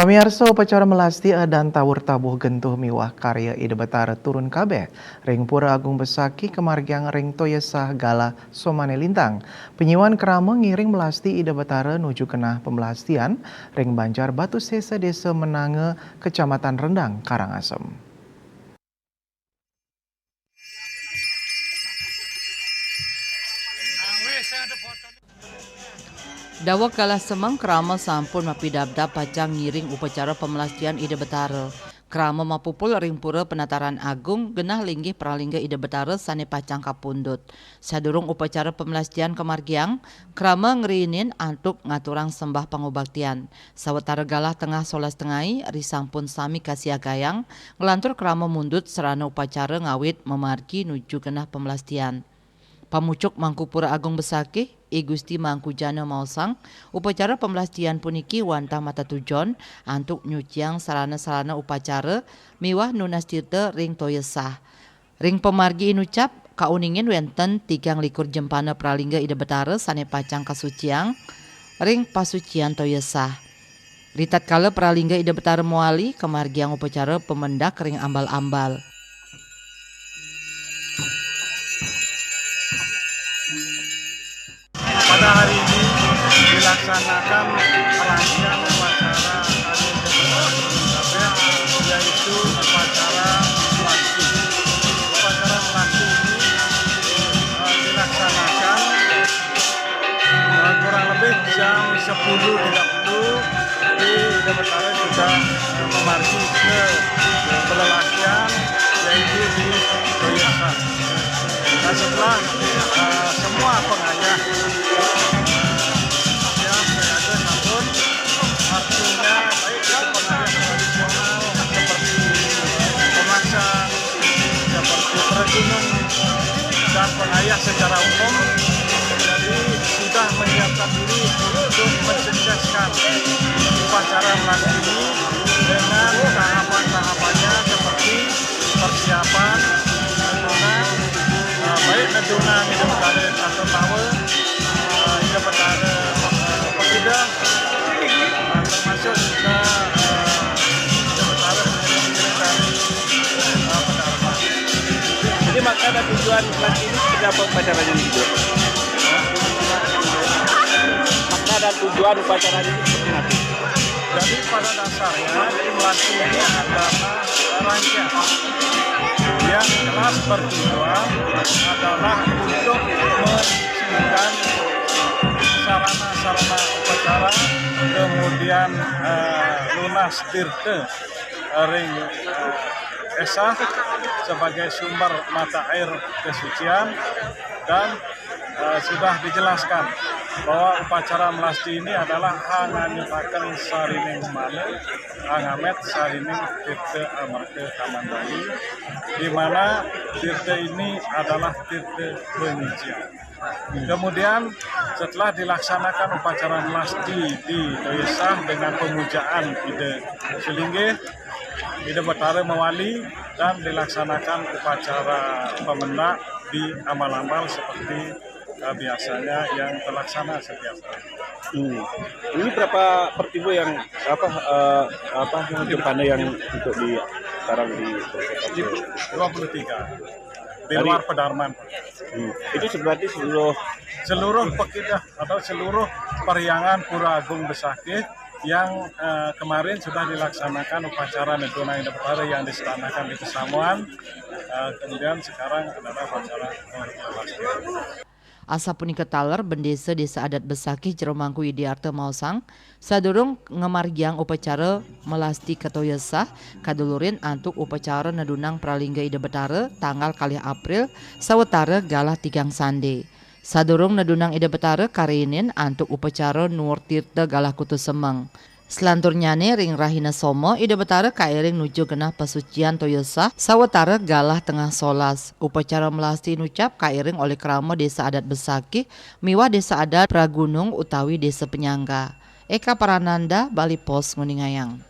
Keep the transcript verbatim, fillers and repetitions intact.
Pamiarsa, upacara melasti dan tawur tabuh gentuh miwah karya Ida Betara turun kabeh ring Pura Agung Besakih kamargiang ring toya sah galah somane lintang. Panyiuan krama ngiring melasti Ida Betara nuju genah pamelastian ring Banjar Batu Sesa, Desa Menanga, Kecamatan Rendang, Karangasem. Daweg galah semeng, krama sampun mapidabdab pacang ngiring upacara pamelastian Ida Betara. Krama mapupul ring Pura Penataran Agung, genah linggih pralingga Ida Betara sane pacang kapundut. Sadurung upacara pamelastian kamargiang, krama ngriinin antuk ngaturang sembah pangubaktian. Sawatara galah tengah solas tengai, risampun sami kasiagayang nglantur krama mundut sarana upacara ngawit mamargi nuju genah pamelastian. Pamucuk Mangku Pura Agung Besakih, I Gusti Mangku Jana maosang, upacara pamelastian puniki wantah matatujon antuk nyuciang sarana-sarana upacara miwah nunas tirta ring toya sah. Ring pamargi inucap, kauningin wenten tigang likur jempana pralingga Ida Betara sane pacang kasuciang ring pasucian toya sah. Ritatkala pralingga Ida Betara mawali, kamargiang upacara pamendak ring ambal-ambal. Pada hari ini dilaksanakan rangkaian upacara Hari Ida Betara, yaitu upacara melasti. Upacara melasti ini, eh, dilaksanakan, eh, kurang lebih jam sepuluh tiga puluh, di Ida Betara sudah, eh, memargi ke pelelakian, yaitu di toya sah. Dan setelah, eh, semua pengayah, eh, ya, saya ada sabun, artinya baik itu pengayah tradisional seperti pemasan, seperti pergunung, dan pengayah secara umum. Jadi, sudah menyiapkan diri untuk mensukseskan upacara melasti ini dengan tahapan-tahapannya seperti persiapan, nedunan, eh, baik nedunan Ida Betara atau tawa, eh, Ida Betara, eh, Pekida, eh, termasuk juga, eh, Ida Betara pengiring dari, eh, pedalaman. Jadi, makna dan tujuan melasti ini seperti apa upacaranya ini, Ibu? Makna dan tujuan upacaranya ini seperti apa? Jadi, pada dasarnya, melasti ini adalah rangkaian yang jelas bertujuan adalah untuk menyucikan sarana-sarana upacara, kemudian, eh, nunas tirta, eh, ring, eh, esah sebagai sumber mata air kesucian, dan, eh, sudah dijelaskan bahwa upacara melasti ini adalah anganyupaken sarining mana, angamet sarining tirta amerta kamandali, di mana tirta ini adalah tirta penyucian. Kemudian, setelah dilaksanakan upacara melasti di toya sah dengan pemujaan Ida Selinggih, Ida Betara mawali, dan dilaksanakan upacara pamendak di ambal-ambal seperti, eh, biasanya yang terlaksana setiap tahun. Hmm. Ini berapa pertiwi yang, apa, eh, apa, jempana yang untuk dikarang di Di dua puluh tiga. Di Dari luar pedalaman. Hmm. Itu berarti seluruh Seluruh pekidah atau seluruh periangan Pura Agung Besakih yang, eh, kemarin sudah dilaksanakan upacara nedunan Ida Betara yang diselenggarakan di Pesamuan, eh, kemudian sekarang adalah upacara, eh, pamelastian. Asapunika taler, Bendesa Desa Adat Besakih Jero Mangku Idiarta maosang, sadurung ngamargiang upacara melasti ka toya sah, kadulurin antuk upacara nedunang pralingga Ida Betara tanggal kalih April, sawatara galah tigang sande. Sadurung nedunang Ida Betara, kariinin antuk upacara nuur tirta galah kutu semeng. Selanturnyane, ring rahina Soma, Ida Betara kairing nuju genah pasucian toya sah, sawatara galah tengah solas. Upacara melasti inucap kairing olih krama Desa Adat Besakih miwah Desa Adat Pragunung utawi Desa Penyangga. Eka Parananda, Bali Post, nguningayang.